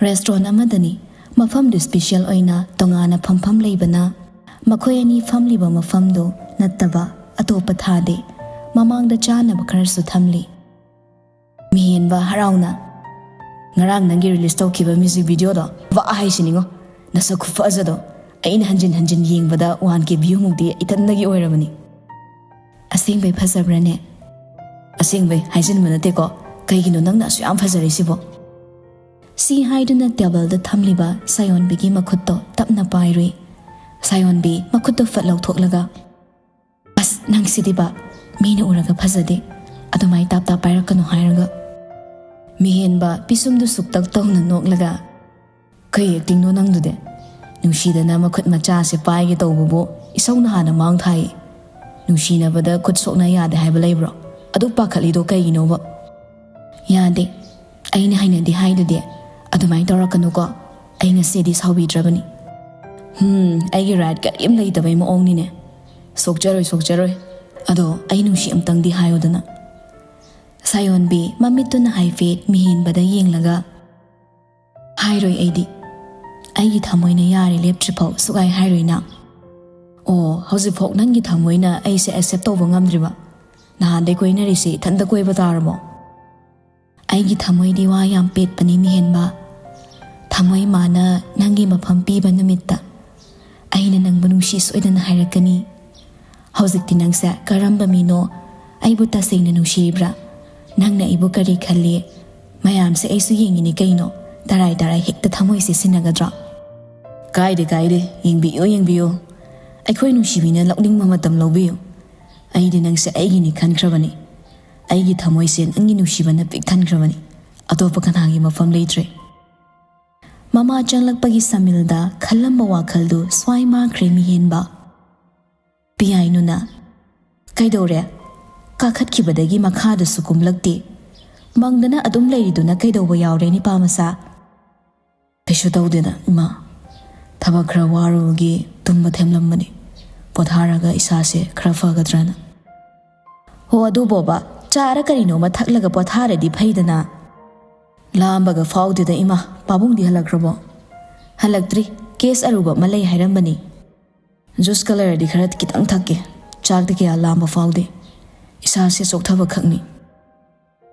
ꯔꯦꯁꯇ꯭ꯔꯣꯟ ꯑꯃꯗꯅꯤ꯫ ꯃꯐꯝꯗꯨ ꯁ꯭ꯄꯤꯁꯦꯜ ꯑꯣꯏꯅ ꯇꯣꯉꯥꯟꯅ ꯐꯝꯐꯝ ꯂꯩꯕꯅ ꯃꯈꯣꯏ ꯑꯅꯤ ꯐꯝꯂꯤꯕ ꯃꯐꯝꯗꯨ ꯅꯠꯇꯕ ꯑꯇꯣꯞꯄ ꯊꯥꯗꯦ꯫ ꯃꯃꯥꯡꯗ ꯆꯥꯅꯕ ꯈꯔꯁꯨ ꯊꯝꯂꯤ꯫ ꯃꯤꯍꯦꯟꯕ ꯍꯔꯥꯎꯅ, "ꯉꯔꯥꯡ ꯅꯪꯒꯤ ꯔꯤꯂꯤꯁ ꯇꯧꯈꯤꯕ ꯃ꯭ꯌꯨꯖꯤꯛ ꯚꯤꯗꯤꯑꯣꯗꯣ ꯋꯥ ꯍꯥꯏꯁꯤꯅꯤꯉꯣ꯫ ꯅꯁꯛ ꯈꯨꯐꯖꯗꯣ ꯑꯩꯅ ꯍꯟꯖꯤꯟ ꯍꯟꯖꯤꯟ ꯌꯦꯡꯕꯗ ꯋꯥꯟ ꯀꯦ ꯚ꯭ꯌꯨꯃꯨꯛꯇꯤ ꯏꯊꯟꯗꯒꯤ ꯑꯣꯏꯔꯕꯅꯤ"꯫ "ꯑꯁꯦꯡꯕꯩ ꯐꯖꯕ꯭ꯔꯅꯦ?" "ꯑꯁꯦꯡꯕꯩ ꯍꯥꯏꯖꯤꯟꯕ ꯅꯠꯇꯦꯀꯣ꯫ ꯀꯩꯒꯤꯅꯣ ꯅꯪꯅ ꯑꯁꯨꯛ ꯌꯥꯝ ꯐꯖꯔꯤꯁꯤꯕꯣ?" ꯁꯤ ꯍꯥꯏꯗꯨꯅ ꯇꯦꯕꯜꯗ ꯊꯝꯂꯤꯕ ꯁꯥꯌꯣꯟꯕꯤꯒꯤ ꯃꯈꯨꯠꯇꯣ ꯇꯞꯅ ꯄꯥꯏꯔꯨꯏ꯫ ꯁꯥꯌꯣꯟꯕꯤ ꯃꯈꯨꯠꯇꯣ ꯐꯠ ꯂꯧꯊꯣꯛꯂꯒ, "ꯑꯁ, ꯅꯪꯁꯤꯗꯤꯕ, ꯃꯤꯅ ꯎꯔꯒ ꯐꯖꯗꯦ, ꯑꯗꯨꯃꯥꯏ ꯇꯥꯞ ꯇꯥꯞ ꯄꯥꯏꯔꯛꯀꯅꯨ" ꯍꯥꯏꯔꯒ꯫ ꯃꯤꯍꯦꯟꯕ ꯄꯤꯁꯨꯝꯗꯨ ꯁꯨꯛꯇꯛ ꯇꯧꯅ ꯅꯣꯛꯂꯒ, "ꯀꯩ ꯑꯦꯛꯇꯤꯡꯅꯣ ꯅꯪꯗꯨꯗꯤ? ꯅꯨꯡꯁꯤꯗꯅ ꯃꯈꯨꯠ ꯃꯆꯥꯁꯦ ꯄꯥꯏꯒꯦ ꯇꯧꯕꯕꯨ ꯏꯁꯧꯅ ꯍꯥꯟꯅ ꯃꯥꯡ ꯊꯥꯏ꯫ ꯅꯨꯡꯁꯤꯅꯕꯗ ꯈꯨꯠ ꯁꯣꯛꯅ ꯌꯥꯗꯦ ꯍꯥꯏꯕ ꯂꯩꯕ꯭ꯔꯣ? ꯑꯗꯨꯛ ꯄꯥꯈꯠꯂꯤꯗꯣ ꯀꯩꯒꯤꯅꯣꯕ?" "ꯌꯥꯗꯦ, ꯑꯩꯅ ꯍꯩꯅꯗꯦ ꯍꯥꯏꯗꯨꯗꯤ꯫ ꯑꯗꯨꯃꯥꯏꯅ ꯇꯧꯔꯛꯀꯅꯨꯀꯣ꯫ ꯑꯩ ꯉꯁꯤꯗꯤ ꯁꯥꯎꯕꯤꯗ꯭ꯔꯕꯅꯤ"꯫ "ꯍꯝ, ꯑꯩꯒꯤ ꯔꯥꯏꯠ ꯀꯔꯤꯝ ꯂꯩꯇꯕꯩ ꯃꯑꯣꯡꯅꯤꯅꯦ꯫ ꯁꯣꯛꯆꯔꯣꯏ, ꯁꯣꯛꯆꯔꯣꯏ꯫ ꯑꯗꯣ ꯑꯩ ꯅꯨꯡꯁꯤ ꯑꯝꯇꯪꯗꯤ ꯍꯥꯏꯌꯨꯗꯅ"꯫ ꯁꯥꯌꯣꯟꯕꯤ ꯃꯃꯤꯠꯇꯨꯅ ꯍꯥꯏꯐꯦꯠ ꯃꯤꯍꯦꯟꯕꯗ ꯌꯦꯡꯂꯒ, "ꯍꯥꯏꯔꯣꯏ ꯑꯩꯗꯤ꯫ ꯑꯩꯒꯤ ꯊꯃꯣꯏꯅ ꯌꯥꯔꯦ ꯂꯦꯞꯇ꯭ꯔꯤꯐꯥꯎ ꯁꯨꯛꯍꯥꯏ ꯍꯥꯏꯔꯣꯏ ꯅꯪ"꯫ ꯑꯣ, ꯍꯧꯖꯤꯛꯐꯥꯎ ꯅꯪꯒꯤ ꯊꯃꯣꯏꯅ ꯑꯩꯁꯦ ꯑꯦꯛꯁꯦꯞ ꯇꯧꯕ ꯉꯝꯗ꯭ꯔꯤꯕ? ꯅꯍꯥꯟꯗꯩ ꯀꯣꯏꯅꯔꯤꯁꯦ ꯏꯊꯟꯇ ꯀꯣꯏꯕ ꯇꯥꯔꯕꯣ? ꯑꯩꯒꯤ ꯊꯃꯣꯏꯗꯤ ꯋꯥ ꯌꯥꯝ ꯄꯦꯠꯄꯅꯤ, ꯃꯤꯍꯦꯟꯕ꯫ ꯊꯃꯣꯏ ꯃꯥꯅ ꯅꯪꯒꯤ ꯃꯐꯝ ꯄꯤꯕ ꯅꯨꯃꯤꯠꯇ ꯑꯩꯅ ꯅꯪꯕꯨ ꯅꯨꯡꯁꯤ ꯁꯣꯏꯗꯅ ꯍꯥꯏꯔꯛꯀꯅꯤ꯫ ꯍꯧꯖꯤꯛꯇꯤ ꯅꯪꯁꯦ ꯀꯔꯝꯕ ꯃꯤꯅꯣ? ꯑꯩꯕꯨ ꯇꯁꯦꯡꯅ ꯅꯨꯡꯁꯤꯔꯤꯕ꯭ꯔꯥ? ꯅꯪꯅ ꯑꯩꯕꯨ ꯀꯔꯤ ꯈꯜꯂꯤ? ꯃꯌꯥꯝꯁꯦ ꯑꯩꯁꯨ ꯌꯦꯡꯉꯤꯅꯤ ꯀꯩꯅꯣ꯫ ꯇꯔꯥꯏ ꯇꯔꯥꯏ ꯍꯦꯛꯇ ꯊꯃꯣꯏꯁꯦ ꯁꯤꯟꯅꯒꯗ꯭ꯔꯣ? ꯀꯥꯏꯗꯦ, ꯀꯥꯏꯗꯦ, ꯌꯦꯡꯕꯤꯌꯨ, ꯌꯦꯡꯕꯤꯌꯨ꯫ ꯑꯩꯈꯣꯏ ꯅꯨꯡꯁꯤꯕꯤꯅ ꯂꯧꯅꯤꯡꯕ ꯃꯇꯝ ꯂꯧꯕꯤꯌꯨ꯫ ꯑꯩꯗꯤ ꯅꯪꯁꯦ ꯑꯩꯒꯤꯅꯤ ꯈꯟꯈ꯭ꯔꯕꯅꯤ꯫ ꯑꯩꯒꯤ ꯊꯃꯣꯏꯁꯦ ꯅꯪꯒꯤ ꯅꯨꯡꯁꯤꯕꯅ ꯄꯤꯛ ꯊꯟꯈ꯭ꯔꯕꯅꯤ꯫ ꯑꯇꯣꯞꯄ ꯀꯅꯥꯒꯤ ꯃꯐꯝ ꯂꯩꯇ꯭ꯔꯦ꯫ ꯃꯃꯥ ꯆꯪꯂꯛꯄꯒꯤ ꯁꯃꯤꯜꯗ ꯈꯜꯂꯝꯕ ꯋꯥꯈꯜꯗꯨ ꯁ꯭ꯋꯥꯏ ꯃꯥꯡꯈ꯭ꯔꯦ, ꯃꯤꯍꯦꯟꯕ꯫ ꯄꯤꯌꯥꯏꯅꯨꯅ, "ꯀꯩꯗꯧꯔꯦ? ꯀꯥꯈꯠꯈꯤꯕꯗꯒꯤ ꯃꯈꯥꯗꯁꯨ ꯀꯨꯝꯂꯛꯇꯦ꯫ ꯃꯪꯗꯅ ꯑꯗꯨꯝ ꯂꯩꯔꯤꯗꯨꯅ ꯀꯩꯗꯧꯕ ꯌꯥꯎꯔꯦ, ꯅꯤꯄꯥ ꯃꯆꯥ?" "ꯀꯩꯁꯨ ꯇꯧꯗꯦꯗ, ꯏꯃꯥ꯫ ꯊꯕꯛ ꯈꯔ ꯋꯥꯔꯨꯕꯒꯤ ꯇꯨꯝꯕ ꯊꯦꯝꯂꯝꯕꯅꯤ꯫ ꯄꯣꯊꯥꯔꯒ ꯏꯁꯥꯁꯦ ꯈꯔ ꯐꯒꯗ꯭ꯔꯅ꯫" "ꯍꯣ, ꯑꯗꯨꯕꯣꯕ, ꯆꯥꯔ ꯀꯔꯤꯅꯣꯃ ꯊꯛꯂꯒ ꯄꯣꯊꯥꯔꯗꯤ ꯐꯩꯗꯅ?" "ꯂꯥꯝꯕꯒ ꯐꯥꯎꯗꯦꯗ, ꯏꯃꯥ꯫ ꯄꯥꯕꯨꯡꯗꯤ ꯍꯜꯂꯛꯈ꯭ꯔꯕꯣ?" "ꯍꯜꯂꯛꯇ꯭ꯔꯤ꯫ ꯀꯦꯁ ꯑꯔꯨꯕ ꯑꯃ ꯂꯩ ꯍꯥꯏꯔꯝꯕꯅꯤ꯫ ꯖꯨꯁꯀ ꯂꯩꯔꯗꯤ ꯈꯔ ꯈꯤꯇꯪ ꯊꯛꯀꯦ꯫ ꯆꯥꯛꯇꯤ ꯀꯌꯥ ꯂꯥꯝꯕ ꯐꯥꯎꯗꯦ꯫ ꯏꯁꯥꯁꯦ ꯆꯣꯛꯊꯕ ꯈꯛꯅꯤ꯫"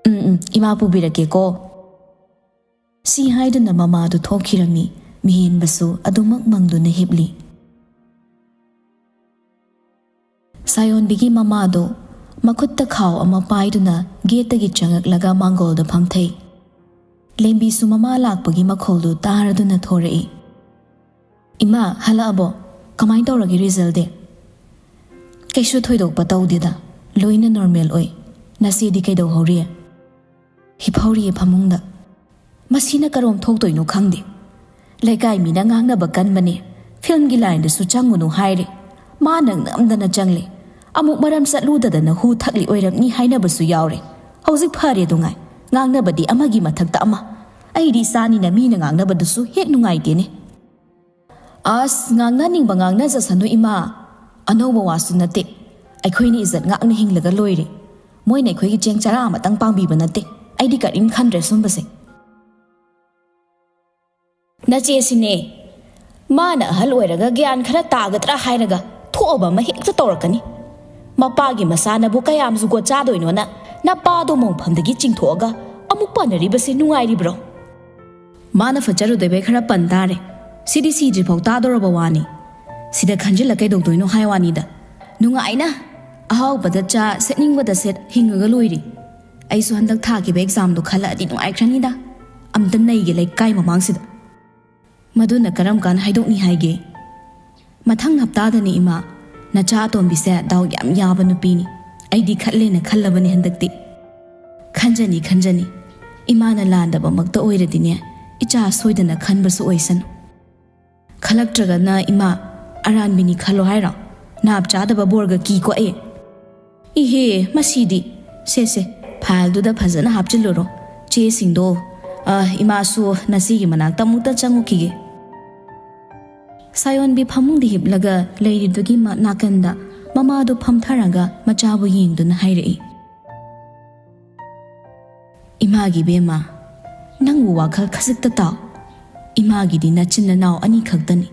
"ꯎꯝ, ꯎꯝ, ꯏꯃꯥ ꯄꯨꯕꯤꯔꯛꯀꯦꯀꯣ꯫" ꯁꯤ ꯍꯥꯏꯗꯨꯅ ꯃꯃꯥꯗꯨ ꯊꯣꯛꯈꯤꯔꯝꯃꯤ꯫ ꯃꯤꯍꯦꯟꯕꯁꯨ ꯑꯗꯨꯃꯛ ꯃꯪꯗꯨꯅ ꯍꯤꯞꯂꯤ꯫ ꯁꯥꯌꯣꯟꯕꯤꯒꯤ ꯃꯃꯥꯗꯨ ꯃꯈꯨꯠꯇ ꯈꯥꯎ ꯑꯃ ꯄꯥꯏꯗꯨꯅ ꯒꯦꯠꯇꯒꯤ ꯆꯪꯉꯛꯂꯒ ꯃꯥꯡꯒꯣꯜꯗ ꯐꯝꯊꯩ꯫ ꯂꯦꯝꯕꯤꯁꯨ ꯃꯃꯥ ꯂꯥꯛꯄꯒꯤ ꯃꯈꯣꯜꯗꯨ ꯇꯥꯔꯗꯨꯅ ꯊꯣꯔꯛꯏ꯫ "ꯏꯃꯥ, ꯍꯜꯂꯛꯑꯕꯣ? ꯀꯃꯥꯏ ꯇꯧꯔꯒꯦ ꯔꯤꯖꯜꯗꯤ?" "ꯀꯩꯁꯨ ꯊꯣꯏꯗꯣꯛꯄ ꯇꯧꯗꯦꯗ, ꯂꯣꯏꯅ ꯅꯣꯔꯃꯦꯜ ꯑꯣꯏ꯫ ꯅꯆꯦꯗꯤ ꯀꯩꯗꯧꯍꯧꯔꯤ?" "ꯍꯤꯞꯍꯧꯔꯤꯌꯦ ꯐꯃꯨꯡꯗ꯫" "ꯃꯁꯤꯅ ꯀꯔꯣꯝ ꯊꯣꯛꯇꯣꯏꯅꯣ ꯈꯪꯗꯦ꯫ ꯂꯩꯀꯥꯏ ꯃꯤꯅ ꯉꯥꯡꯅꯕ ꯀꯟꯕꯅꯦ, ꯐꯤꯜꯝꯒꯤ ꯂꯥꯏꯟꯗꯁꯨ ꯆꯪꯉꯨꯅꯨ ꯍꯥꯏꯔꯦ꯫ ꯃꯥꯅ ꯅꯝꯗꯅ ꯆꯪꯂꯦ꯫ ꯑꯃꯨꯛ ꯃꯔꯝ ꯆꯠꯂꯨꯗꯗꯅ ꯍꯨ ꯊꯛꯂꯤ ꯑꯣꯏꯔꯝꯅꯤ ꯍꯥꯏꯅꯕꯁꯨ ꯌꯥꯎꯔꯦ꯫ ꯍꯧꯖꯤꯛ ꯐꯔꯦ ꯑꯗꯨꯉꯥꯏ, ꯉꯥꯡꯅꯕꯗꯤ ꯑꯃꯒꯤ ꯃꯊꯛꯇ ꯑꯃ꯫ ꯑꯩꯗꯤ ꯏꯆꯥꯅꯤꯅ ꯃꯤꯅ ꯉꯥꯡꯅꯕꯗꯨꯁꯨ ꯍꯦꯛ ꯅꯨꯡꯉꯥꯏꯇꯦꯅꯦ꯫" "ꯑꯁ, ꯉꯥꯡꯅꯅꯤꯡꯕ ꯉꯥꯡꯅꯖꯁꯅꯨ ꯏꯃꯥ꯫ ꯑꯅꯧꯕ ꯋꯥꯁꯨ ꯅꯠꯇꯦ꯫ ꯑꯩꯈꯣꯏꯅ ꯏꯖꯠ ꯉꯥꯛꯅ ꯍꯤꯡꯂꯒ ꯂꯣꯏꯔꯦ꯫ ꯃꯣꯏꯅ ꯑꯩꯈꯣꯏꯒꯤ ꯆꯦꯡ ꯆꯔꯥ ꯑꯃꯇꯪ ꯄꯥꯡꯕꯤꯕ ꯅꯠꯇꯦ꯫ ꯑꯩꯗꯤ ꯀꯔꯤꯝ ꯈꯟꯗ꯭ꯔꯦ ꯁꯨꯝꯕꯁꯦ꯫" "ꯅꯆꯦꯁꯤꯅꯦ, ꯃꯥꯅ ꯑꯍꯜ ꯑꯣꯏꯔꯒ ꯒ꯭ꯌꯥꯟ ꯈꯔ ꯇꯥꯒꯗ꯭ꯔꯥ ꯍꯥꯏꯔꯒ ꯊꯣꯛꯑꯕ ꯑꯃ ꯍꯦꯛꯇ ꯇꯧꯔꯛꯀꯅꯤ꯫ ꯃꯄꯥꯒꯤ ꯃꯆꯥꯅꯕꯨ ꯀꯌꯥꯝ ꯖꯨꯒꯣꯠ ꯆꯥꯗꯣꯏꯅꯣꯅ ꯅꯄꯥꯗꯣ ꯃꯣꯡꯐꯝꯗꯒꯤ ꯆꯤꯡꯊꯣꯛꯑꯒ ꯑꯃꯨꯛ ꯄꯥꯟꯅꯔꯤꯕꯁꯦ ꯅꯨꯡꯉꯥꯏꯔꯤꯕ꯭ꯔꯣ? ꯃꯥꯅ ꯐꯠꯖꯔꯨꯗꯕꯩ ꯈꯔ ꯄꯟ ꯇꯥꯔꯦ꯫ ꯁꯤꯗꯤ ꯁꯤꯗ꯭ꯔꯤꯐꯥꯎ ꯇꯥꯗꯧꯔꯕ ꯋꯥꯅꯤ꯫ ꯁꯤꯗ ꯈꯟꯖꯤꯜꯂ ꯀꯩꯗꯧꯗꯣꯏꯅꯣ ꯍꯥꯏ ꯋꯥꯅꯤꯗ꯫ ꯅꯨꯡꯉꯥꯏꯅ ꯑꯍꯥꯎꯕꯗ ꯆꯥ, ꯁꯦꯠꯅꯤꯡꯕꯗ ꯁꯦꯠ, ꯍꯤꯡꯉꯒ ꯂꯣꯏꯔꯦ꯫ ꯑꯩꯁꯨ ꯍꯟꯗꯛ ꯊꯥꯈꯤꯕ ꯑꯦꯛꯖꯥꯝꯗꯣ ꯈꯜꯂꯛꯑꯗꯤ ꯅꯨꯡꯉꯥꯏꯈ꯭ꯔꯅꯤꯗ꯫ ꯑꯝꯇ ꯅꯩꯒꯦ ꯂꯩꯀꯥꯏ ꯃꯃꯥꯡꯁꯤꯗ꯫ ꯃꯗꯨꯅ ꯀꯔꯝ ꯀꯥꯟ ꯍꯥꯏꯗꯣꯛꯅꯤ ꯍꯥꯏꯒꯦ? ꯃꯊꯪ ꯍꯞꯇꯥꯗꯅꯤ ꯏꯃꯥ꯫ ꯅꯆꯥ ꯑꯇꯣꯝꯕꯤꯁꯦ ꯗꯥꯎ ꯌꯥꯝ ꯌꯥꯕ ꯅꯨꯄꯤꯅꯤ꯫ ꯑꯩꯗꯤ ꯈꯜꯂꯦꯅ ꯈꯜꯂꯕꯅꯤ ꯍꯟꯗꯛꯇꯤ꯫ ꯈꯟꯖꯅꯤ, ꯈꯟꯖꯅꯤ꯫ ꯏꯃꯥꯅ ꯂꯥꯟꯗꯕꯃꯛꯇ ꯑꯣꯏꯔꯗꯤꯅꯦ, ꯏꯆꯥ ꯁꯣꯏꯗꯅ ꯈꯟꯕꯁꯨ ꯑꯣꯏꯁꯅꯨ꯫ ꯈꯜꯂꯛꯇ꯭ꯔꯒꯅ ꯏꯃꯥ, ꯑꯔꯥꯟꯕꯤꯅꯤ ꯈꯜꯂꯣ ꯍꯥꯏꯔꯣ? ꯅꯥꯞ ꯆꯥꯗꯕ ꯕꯣꯔꯒ ꯀꯤ ꯀꯣꯛꯑꯦ꯫ ꯏꯍꯦ, ꯃꯁꯤꯗꯤ꯫ ꯁꯦ, ꯁꯦ, ꯐꯥꯏꯜꯗꯨꯗ ꯐꯖꯅ ꯍꯥꯞꯆꯤꯜꯂꯨꯔꯣ꯫ ꯆꯦꯁꯤꯡꯗꯣ, ꯑ, ꯏꯃꯥꯁꯨ ꯅꯆꯦꯒꯤ ꯃꯅꯥꯛꯇ ꯑꯃꯨꯛꯇ ꯆꯪꯉꯨꯈꯤꯒꯦ꯫ ꯁꯥꯌꯣꯟꯕꯤ ꯐꯃꯨꯡꯗ ꯍꯤꯞꯂꯒ ꯂꯩꯔꯤꯗꯨꯒꯤ ꯃ-, ꯅꯥꯀꯟꯗ ꯃꯃꯥꯗꯨ ꯐꯝꯊꯔꯒ ꯃꯆꯥꯕꯨ ꯌꯦꯡꯗꯨꯅ ꯍꯥꯏꯔꯛꯏ꯫ ꯏꯃꯥꯒꯤ ꯕꯦꯝꯃ, ꯅꯪꯕꯨ ꯋꯥꯈꯜ ꯈꯖꯤꯛꯇ ꯇꯥꯎ꯫ ꯏꯃꯥꯒꯤꯗꯤ ꯅꯆꯤꯟ ꯅꯅꯥꯎ ꯑꯅꯤ ꯈꯛꯇꯅꯤ꯫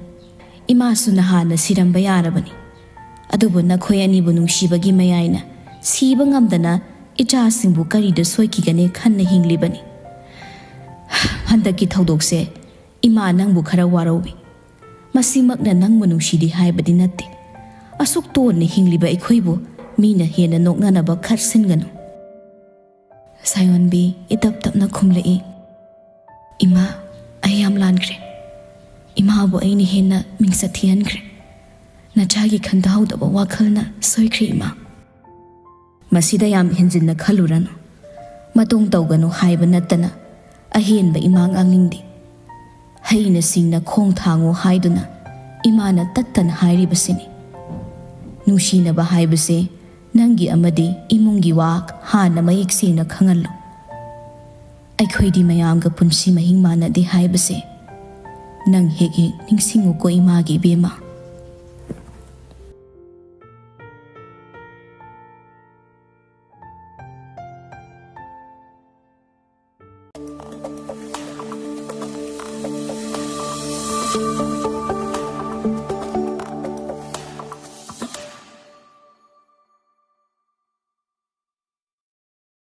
ꯏꯃꯥꯁꯨ ꯅꯍꯥꯟꯅ ꯁꯤꯔꯝꯕ ꯌꯥꯔꯕꯅꯤ꯫ ꯑꯗꯨꯕꯨ ꯅꯈꯣꯏ ꯑꯅꯤꯕꯨ ꯅꯨꯡꯁꯤꯕꯒꯤ ꯃꯌꯥꯏꯅ ꯁꯤꯕ ꯉꯝꯗꯅ ꯏꯆꯥꯁꯤꯡꯕꯨ ꯀꯔꯤꯗ ꯁꯣꯏꯈꯤꯒꯅꯤ ꯈꯟꯅ ꯍꯤꯡꯂꯤꯕꯅꯤ꯫ ꯍꯟꯗꯛꯀꯤ ꯊꯧꯗꯣꯛꯁꯦ ꯏꯃꯥ ꯅꯪꯕꯨ ꯈꯔ ꯋꯥꯔꯧꯏ꯫ ꯃꯁꯤꯃꯛꯅ ꯅꯪꯕꯨ ꯅꯨꯡꯁꯤꯗꯦ ꯍꯥꯏꯕꯗꯤ ꯅꯠꯇꯦ꯫ ꯑꯁꯨꯛ ꯇꯣꯟꯅ ꯍꯤꯡꯂꯤꯕ ꯑꯩꯈꯣꯏꯕꯨ ꯃꯤꯅ ꯍꯦꯟꯅ ꯅꯣꯛꯅꯅꯕ ꯈꯠꯁꯤꯟꯒꯅꯨ꯫ ꯁꯥꯌꯣꯟꯕꯤ ꯏꯇꯞ ꯇꯞꯅ ꯈꯨꯝꯂꯛꯏ, "ꯏꯃꯥ, ꯑꯩ ꯌꯥꯝ ꯂꯥꯟꯈ꯭ꯔꯦ꯫ ꯏꯃꯥꯕꯨ ꯑꯩꯅ ꯍꯦꯟꯅ ꯃꯤꯡꯆꯠ ꯊꯤꯍꯟꯈ꯭ꯔꯦ꯫ ꯅꯆꯥꯒꯤ ꯈꯟꯊꯍꯧꯗꯕ ꯋꯥꯈꯜꯅ ꯁꯣꯏꯈ꯭ꯔꯦ, ꯏꯃꯥ꯫" ꯃꯁꯤꯗ ꯌꯥꯝ ꯍꯦꯟꯖꯤꯟꯅ ꯈꯜꯂꯨꯔꯅꯨ꯫ ꯃꯇꯨꯡ ꯇꯧꯒꯅꯨ ꯍꯥꯏꯕ ꯅꯠꯇꯅ ꯑꯍꯦꯟꯕ ꯏꯃꯥ ꯉꯥꯡꯅꯤꯡꯗꯦ꯫ ꯍꯩꯅ ꯁꯤꯡꯅ ꯈꯣꯡ ꯊꯥꯡꯉꯨ ꯍꯥꯏꯗꯨꯅ ꯏꯃꯥꯅ ꯇꯠꯇꯅ ꯍꯥꯏꯔꯤꯕꯁꯤꯅꯤ꯫ ꯅꯨꯡꯁꯤꯅꯕ ꯍꯥꯏꯕꯁꯦ ꯅꯪꯒꯤ ꯑꯃꯗꯤ ꯏꯃꯨꯡꯒꯤ ꯋꯥ ꯍꯥꯟꯅ ꯃꯌꯦꯛ ꯁꯦꯡꯅ ꯈꯪꯍꯜꯂꯨ꯫ ꯑꯩꯈꯣꯏꯗꯤ ꯃꯌꯥꯝꯒ ꯄꯨꯟꯁꯤ ꯃꯍꯤꯡ ꯃꯥꯟꯅꯗꯦ ꯍꯥꯏꯕꯁꯦ ꯅꯪ ꯍꯦꯛ ꯍꯦꯛ ꯅꯤꯡꯁꯤꯡꯉꯨꯀꯣ ꯏꯃꯥꯒꯤ ꯏꯕꯦꯝꯃ꯫